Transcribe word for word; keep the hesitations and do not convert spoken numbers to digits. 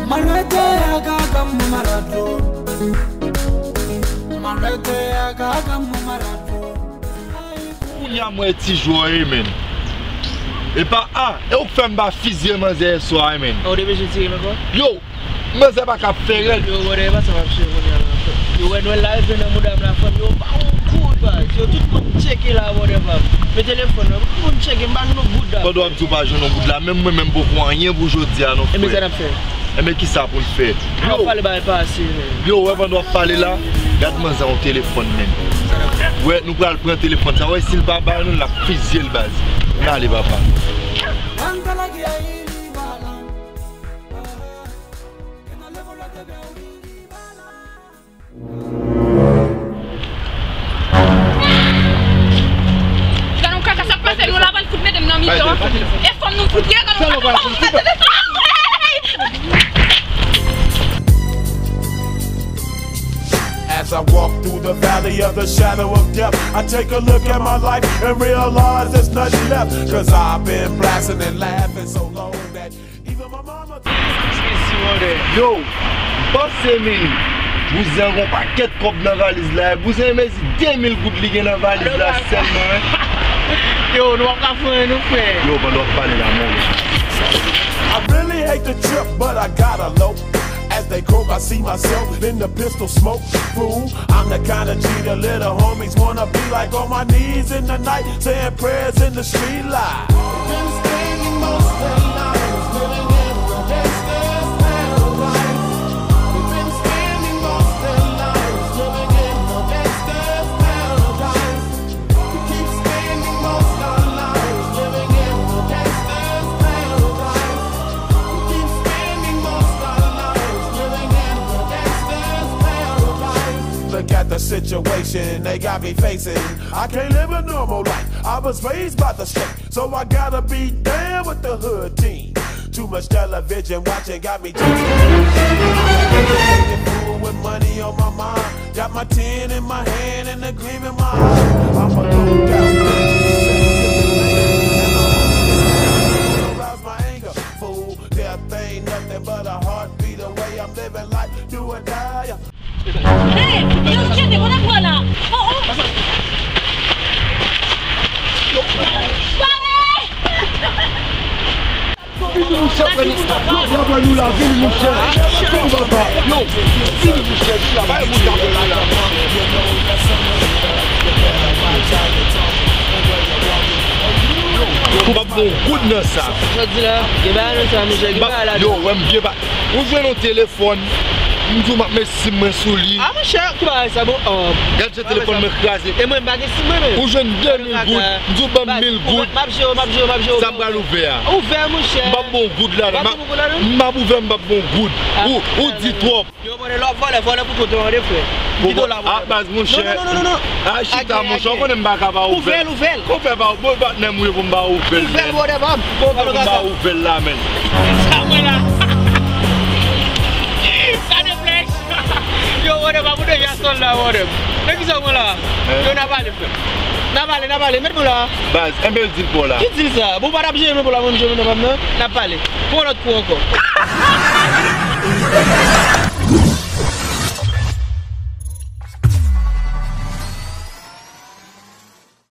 Malwete a ka gam malad yo. Malwete a ka gam malad yo. Kounye a m wè ti jwè, men. E pa a, e ou k fè m ba fizye manzè yè swa, men. Ou te bezwen tire m ankò? Yo, manzè pa ka fè rèd. Yo, brother, e pa sa m ap chèche kounye a la, frè. Yo, wè nwèl la rive nan mouda m la, frè m. Yo, pa yon goud, baz. Yo, tout moun tcheke la, brother, pa m. Men telefòn nan, tout moun tcheke, m pa jwenn yon goud la. Pandan w ap di w pa jwenn yon goud la, menm mwen menm poko anyen pou jodi a, non, frè. E men sa n ap fè? E men kisa pou n fè? Yo, pale bagay pase, men. Yo, wè, pandan w ap pale la, gad manzè yon telefòn, men. Wè, nou pral pran telefòn sa. Wè, si l pa bay nou, l ap fizye l, baz. N ale, papa. Gade yon kaka sa k pase nou la, pral fout mete m nan mizè. E fanm nou fout ye, gade yon kaka sa k pase nou la. As I walk through the valley of the shadow of death, I take a look at my life and realize there's nothing left. 'Cause I've been blasting and laughing so long that even my mama. Yo, panse men, bouzen gon pakèt kòb nan valiz la. Bouzen mezi de mil goud li gen nan valiz la sèlman, wi. Yo, nou p ap ka fè anyen, nou, frè. Yo, pandan w ap pale la, mon. I really hate the trip, but I gotta low. As they croak, I see myself in the pistol smoke. Fool, I'm the kind of G the little homies wanna be like, on my knees in the night, saying prayers in the street light. Been spending most their lives living in a gangster's paradise. We've been spending most their lives living in a gangster's paradise. We keep spending most our lives living in a gangster's paradise. We keep spending most our lives living in a gangster's paradise. Look at the situation they got me facing. I can't live a normal life. I was raised by the state, so I gotta be down with the hood team. Too much television watching got me chasing. Fool with money on my mind. Got my tin in my hand and a gleam in my eye. I'm a no doubt. Arouse my anger. Fool, death ain't nothing but a heartbeat away. I'm living life, do or die. Hey, yo, chete, kote pran la? Oh, oh. Pare! Vini, mouche, frè nou. Yo, yo, frè nou la, vini, mouche. Vini, papa. Yo, vini, mouche, vini la. Ba yo moun k ap la, la. Yo, m p ap bon goud nan sa. Jodi la, gen bagay nan sa, mouche, gen bagay la. Yo, wè m gen ba-, ou jwenn yon telefòn, m di w m ap met sim mwen sou li. A, monchè, ki bagay sa, bon, oh. Gad jan telefòn mwen kraze. E mwen, m pa gen sim mwen menm. Ou jwenn de mil goud, m di w ban m mil goud. M ap jere w, m ap jere w, m ap jere w. Sa m pral ouvè a? Ouvè, monchè. M p ap bon goud ladan. M ap ouvè, m p ap bon goud. Ou, ou di twòp. Yo, brother, lè w ap vòlè, vòlè pou kont ou, tande, frè. Kite w la, brother. A, baz, monchè. Non, non, non, non, non. A, chita, monchè, ou konnen m pa ka ba ou ouvè l. Ouvè l, ouvè l. Ou fè ba ou, bon, patnè m ou ye pou m ba ou ouvè l. Ouvè l, brother, pa m. Ou konnen m ba ou ouvè l la, men. Sa mwen la. Sa de flèch. Yo, brother, pa pou de jasòl la, brother. Men kisa mwen la? Yo, n a pale, frè. N a pale, n a pale. Met mwen la. Baz, enben l di l pa w la. Ki di l sa? Bon, ou pa t ap jere mwen pou la, mwen m jere mwen nan pa m nan. N ap pale. Pran lòt kou ankò.